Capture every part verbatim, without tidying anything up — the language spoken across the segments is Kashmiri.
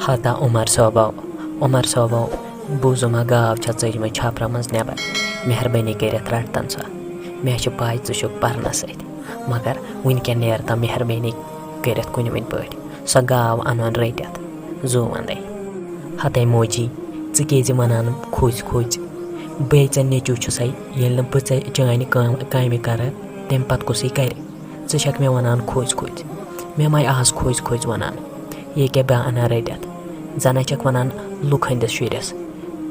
ہتا عمر صٲبو، عمر صٲبو، بوٗزُم ہا گاو چھےٚ ژٔجمٕژ چھپرٕ منٛز نٮ۪بر۔ مہربٲنی کٔرِتھ رَٹ تن سۄ۔ مےٚ چھِ پَے ژٕ چھُکھ پرنس سۭتۍ، مگر وٕنکٮ۪ن نیر تہٕ مہربٲنی کٔرِتھ کُنہِ وٕنہِ پٲٹھۍ سۄ گاو اَنُن رٔٹِتھ۔ زُو وَندَے۔ ہتے موجی، ژٕ کیٛازِ وَنان کھوٗژۍ کھوٗژۍ؟ بیٚیہِ ژےٚ نیٚچوٗ چھُسَے، ییٚلہِ نہٕ بہٕ ژےٚ چانہِ کٲم، کامہِ کَرٕ، تَمہِ پَتہٕ کُسٕے کَرِ؟ ژٕ چھَکھ مےٚ وَنان کھوٗژۍ کھوٗژۍ۔ مےٚ مَے آز کھوٗژۍ کھوٗژۍ وَنان۔ یہِ کیٛاہ بہٕ اَنان رٔٹِتھ؟ زَنَے چھَکھ وَنان لُکھ ہٕنٛدِس شُرِس۔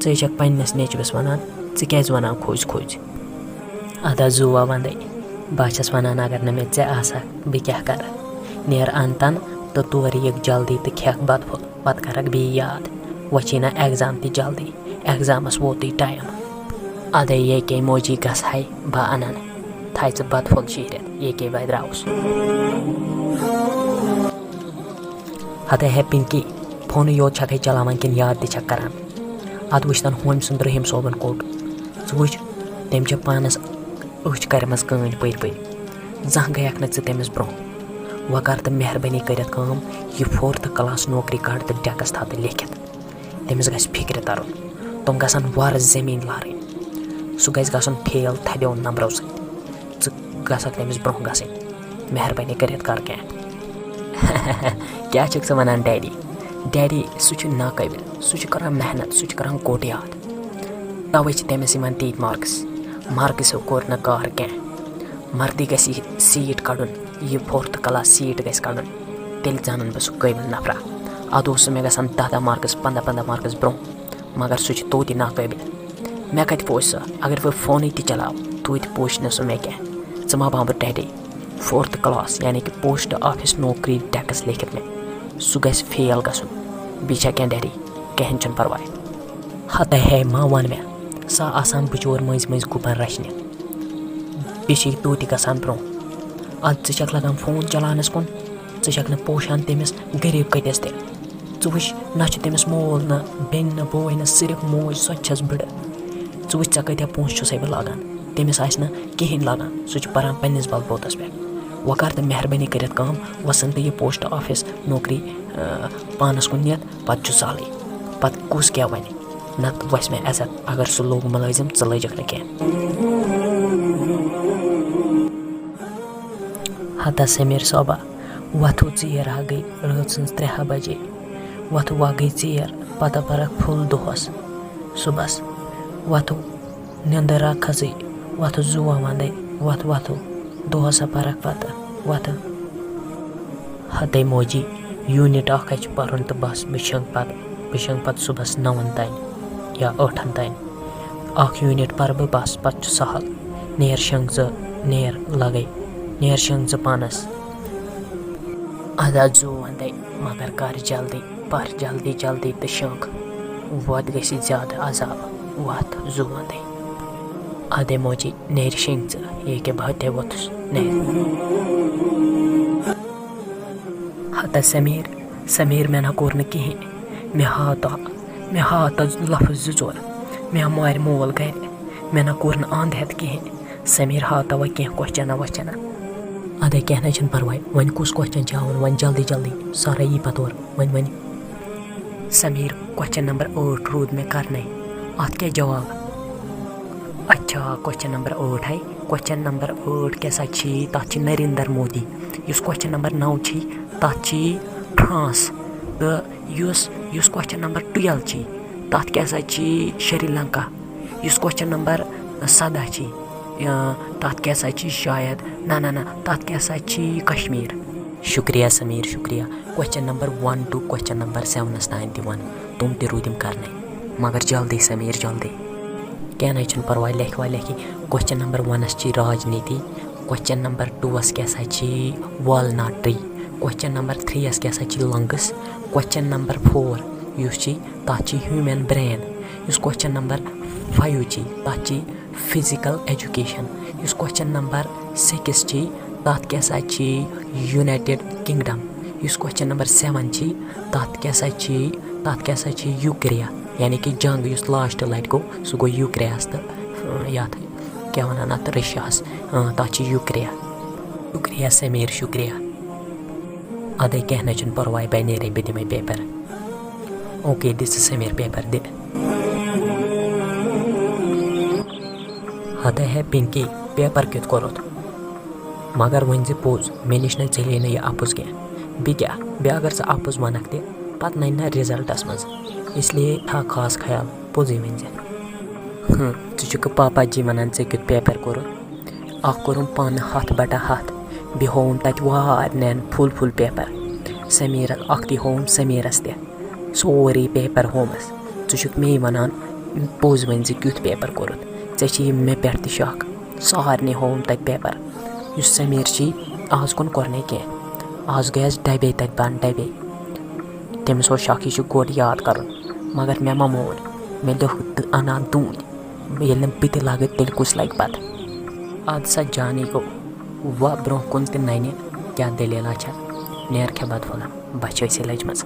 ژٕ چھَکھ پنٛنِس نیٚچوِس وَنان، ژٕ کیٛازِ وَنان کھوٗژۍ کھوٗژۍ؟ اَدا زُوا وَندَے، بہٕ چھَس وَنان، اگر نہٕ مےٚ ژےٚ آسہٕ ہا، بہٕ کیٛاہ کَرٕ؟ نیر اَن تَن تہٕ تورٕ یِکھ جلدی تہٕ کھٮ۪کھ بَتہٕ پھوٚل، پَتہٕ کَرَکھ بیٚیہِ یاد۔ وۄنۍ چھِی نہ ایگزام تہِ جلدی، ایگزامَس ووتُے ٹایم۔ اَدَے ییٚکے موجی گژھٕ ہاے بہٕ اَنَن، تھایہِ ژٕ بَتہٕ پھوٚل شیٖرِتھ، ییٚکے بہٕ درٛاوُس۔ ہَتَے ہے پِنکی، فونٕے یوت چھَکھَے چلاوان کِنہٕ یاد تہِ چھَکھ کَران؟ اَدٕ وٕچھ تَن ہومۍ سُنٛد رحیٖم صٲبَن کوٚٹ۔ ژٕ وٕچھ، تٔمۍ چھےٚ پانَس أچھ کَرِمَژ کٲنۍ پٔرۍ پٔرۍ۔ زانٛہہ گٔیَکھ نہٕ ژٕ تٔمِس برٛونٛہہ۔ وۄنۍ کَر تہٕ مہربٲنی کٔرِتھ کٲم، یہِ فورتھٕ کلاس نوکری کَڑ تہٕ ڈٮ۪کَس تھاو تہٕ لیکھِتھ۔ تٔمِس گژھِ فِکرِ تَرُن۔ تِم گژھن وارٕ زٔمیٖن لارٕنۍ۔ سُہ گژھِ گژھُن فیل تھدیو نمبرو سۭتۍ۔ ژٕ گژھکھ تٔمِس برونٛہہ گژھٕنۍ۔ مہربٲنی کٔرِتھ کر کینٛہہ۔ کیٛاہ چھُکھ ژٕ وَنان ڈیڈی؟ ڈیڈی، سُہ چھُ ناقٲبِل۔ سُہ چھُ کران محنت، سُہ چھُ کران گوٚٹ یاد۔ تَوَے چھِ تٔمِس یِوان تیٖتۍ مارکٕس۔ مارکٕسو کوٚر نہٕ کار کینٛہہ۔ مردی گژھِ یہِ سیٖٹ کَڑُن، یہِ فورتھٕ کلاس سیٖٹ گژھِ کَڑُن، تیٚلہِ زانَن بہٕ سُہ قٲبِل نفرا۔ اَدٕ اوس سُہ مےٚ گژھان دَہ دَہ مارکٕس، پنٛداہ پنٛداہ مارکٕس برونٛہہ، مگر سُہ چھُ توتہِ ناقٲبِل۔ مےٚ کَتہِ پوچھ سُہ؟ اگر بہٕ فونٕے تہِ چلاو، توتہِ پوچھ نہٕ سُہ مےٚ کینٛہہ۔ ژٕ ما بامبر ڈیڈی؟ فورتھٕ کلاس، یعنی کہِ پوسٹ آفِس نوکری ڈیکَس لیکھِتھ مےٚ، سُہ گژھِ فیل گژھُن۔ بیٚیہِ چھا کینٛہہ ڈیڈی؟ کِہیٖنۍ چھُنہٕ پَرواے۔ ہَتَے ہے ما وَن مےٚ، سا آسان بِچور مٔنٛزۍ مٔنٛزۍ گُپَن رَچھنہِ۔ بیٚیہِ چھِ یہِ توتہِ گژھان برونٛہہ۔ اَدٕ ژٕ چھَکھ لَگان فون چلاونَس کُن، ژٕ چھَکھ نہٕ پوشان تٔمِس غریٖب کٔٹِس تہِ۔ ژٕ وٕچھ، نہ چھُ تٔمِس مول، نہ بیٚنہِ، نہ بوے، نہ صرف موج، سۄ تہِ چھَس بٕڈٕ۔ ژٕ وٕچھ، ژےٚ کۭتیٛاہ پونٛسہٕ چھُسَے بہٕ لاگان، تٔمِس آسہِ نہٕ کِہیٖنۍ لاگان، سُہ چھُ پَران پنٛنِس بَلبوتَس پٮ۪ٹھ۔ وۄنۍ کَر تہٕ مہربٲنی کٔرِتھ کٲم، وۄنۍ ژھٕن تہٕ یہِ پوسٹ آفِس نوکری، آ، پانَس کُن نِتھ، پَتہٕ چھُ سہلٕے۔ پَتہٕ کُس کیٛاہ وَنہِ؟ نَتہٕ وَسہِ مےٚ عزت، اگر سُہ لوٚگ مُلٲزِم، ژٕ لٔجِکھ نہٕ کینٛہہ۔ ہتا سمیر صٲبا، وۄتھو ژیر ہا گٔے، رٲژ سٕنٛز ترٛےٚ ہا بجے۔ وۄتھو وا گٔے ژیر، پتہ پرکھ پھُل دۄہس۔ صُبحس وۄتھو، نیٚنٛدٕر را کھٔژٕے، وۄتھو زُوا وندے، وۄتھ وۄتھو، دۄہس ہا پرکھ پتہٕ، وۄتھو۔ ہتے موجی، یوٗنٹ اکھ ہا چھُ پرُن تہٕ بس، بہٕ شۄنٛگہٕ پتہٕ، بہٕ شۄنٛگہٕ پتہٕ صُبحس نَوَن تانۍ یا ٲٹھن تانۍ۔ اکھ یوٗنٹ پرٕ بہٕ بس، پتہٕ چھُ سہل۔ نیر شۄنٛگ ژٕ، نیر لگے، نیر شۄنٛگ ژٕ پانس۔ ادا زُو وندے، مگر کر جلدی، پر جلدی جلدی تہٕ شۄنٛگ۔ وۄتھ گژھِ زیادٕ عذاب، وۄتھ زُو وندے۔ ادے موجی، نیر شۄنٛگ ژٕ، ییٚکیٛاہ بہٕ تہِ ووٚتھُس، نیر۔ ہتا سمیر، سمیر، مےٚ نہ کوٚر نہٕ کِہیٖنۍ۔ مےٚ ہاو تا، مےٚ ہاو تا لفظ زٕ ژور۔ مےٚ ہا مارِ مول گرِ۔ مےٚ نہ کوٚر نہٕ اند ہٮ۪تھ کِہیٖنۍ۔ سمیر ہاو تا وۄنۍ کینٛہہ کوسچنہ وۄسچنہ۔ ادے کینٛہہ نہ چھُنہٕ پرواے۔ وۄنۍ کُس کوسچن چھُ ہاوُن؟ وۄنۍ جلدی جلدی۔ سارے یی پتہٕ اورٕ۔ وۄنۍ وۄنۍ۔ سمیر، کوسچن نمبر ٲٹھ روٗد مےٚ کرنے۔ اتھ کیٛاہ جواب؟ اچھا، کوسچن نمبر ٲٹھ ہے۔ کوسچن نمبر ٲٹھ کیٛاہ سا چھی؟ تتھ چھی نریندر مودی۔ یُس کوسچن نمبر نو چھی، تتھ چھی فرانس۔ تہٕ یُس، یُس کوسچن نمبر ٹُویلو چھی، تتھ کیٛاہ سا چھی؟ شری لنکا۔ یُس کوسچن نمبر سداہ چھی، یا تتھ کیٛاہ سا چھی شاید، نہ، نہ، نہ، تتھ کیٛاہ سا چھی؟ کشمیر۔ شکریہ سمیر، شکریہ۔ Question number one two question number sevens تام تہِ ون، تِم تہِ روٗدِم کرنے، مگر جلدی سمیر، جلدی۔ کینٛہہ نہ چھُنہٕ پرواے، لیکھ وا لیکھی۔ کوسچن نمبر ونس چھی راجنیتی، کوسچن نمبر ٹوٗوس کیٛاہ سا چھی؟ Walnut tree. کوسچن نمبر تھرٛیٖیس کیٛاہ سا چھی؟ لنگس۔ کوسچن نمبر فور یُس چھی، تتھ چھی ہیومن برین۔ یُس کوسچن نمبر فایو چھی، تتھ چھی فزیکل ایجوکیشن۔ یُس کوسچن نمبر سِکِس چھی، تتھ کیٛاہ سا چھی؟ United kingdom. یُس کوسچن نمبر سیون چھی، تتھ کیٛاہ سا چھی؟ تتھ کیٛاہ سا چھی؟ یوکریا، یعنی کہِ جنگ یُس لاسٹ لٹہِ گوٚو، سُہ گوٚو یوکریاہس تہٕ، اۭں، یتھ کیٛاہ ونان اتھ، رشیاہس، اۭں، تتھ چھی یوکریا۔ شکریہ سمیر، شکریہ۔ اَدَے کینٛہہ نہ چھُنہٕ پَرواے، بہٕ نیرے، بہٕ دِمَے پیپر۔ اوکے، دِ ژٕ سمیر پیپر دِ۔ ہتہ ہے پنکی، پیپر کیُتھ کوٚرُتھ؟ مگر ؤنۍ زِ پوٚز، مےٚ نِش نہ ژَلے نہٕ یہِ اَپُز کینٛہہ۔ بیٚیہِ کیٛاہ؟ بیٚیہِ اگر ژٕ اَپُز وَنَکھ تہِ، پَتہٕ نَنہِ نہ رِزلٹَس منٛز۔ اس لیے تھاو خاص خیال، پوٚزُے ؤنۍ زِ۔ ہُم، ژٕ چھُکھ پاپا جی وَنان ژےٚ کیُتھ پیپر کوٚرُتھ؟ اَکھ کوٚرُم پانہٕ ہَتھ بٹہ ہَتھ، بیٚیہِ ہووُم تَتہِ وارنٮ۪ن پھُل پھُل پیپر۔ سمیٖرَس اَکھتُے ہووُم سمیٖرَس تہِ۔ سورُے پیپر ہوومَس۔ ژٕ چھُکھ مے وَنان، پوٚز ؤنۍ زِ کیُتھ پیپر کوٚرُتھ؟ ژےٚ چھِ یہِ مےٚ پٮ۪ٹھ تہِ شک۔ سارنٕے ہووُم تَتہِ پیپر۔ یُس سمیٖر چھُے، آز کُن کوٚر نَے کینٛہہ۔ آز گٔیَس ڈَبے تَتہِ بنٛد، ڈَبے۔ تٔمِس اوس شک، یہِ چھُ گۄڈٕ یاد کَرُن۔ مگر مےٚ ما مون۔ مےٚ لیوٚکھ تہٕ اَنان دوٗنۍ۔ ییٚلہِ نہٕ بہٕ تہِ لَگہٕ، تیٚلہِ کُس لَگہِ پَتہٕ؟ اَدٕ سا جانٕے گوٚو، وَ برٛونٛہہ کُن تہِ نَنہِ کیٛاہ دٔلیٖلہ چھےٚ۔ نیر کھےٚ بَتہٕ پھوٚلہ، بۄچھِ ٲسٕے لٔجمٕژ۔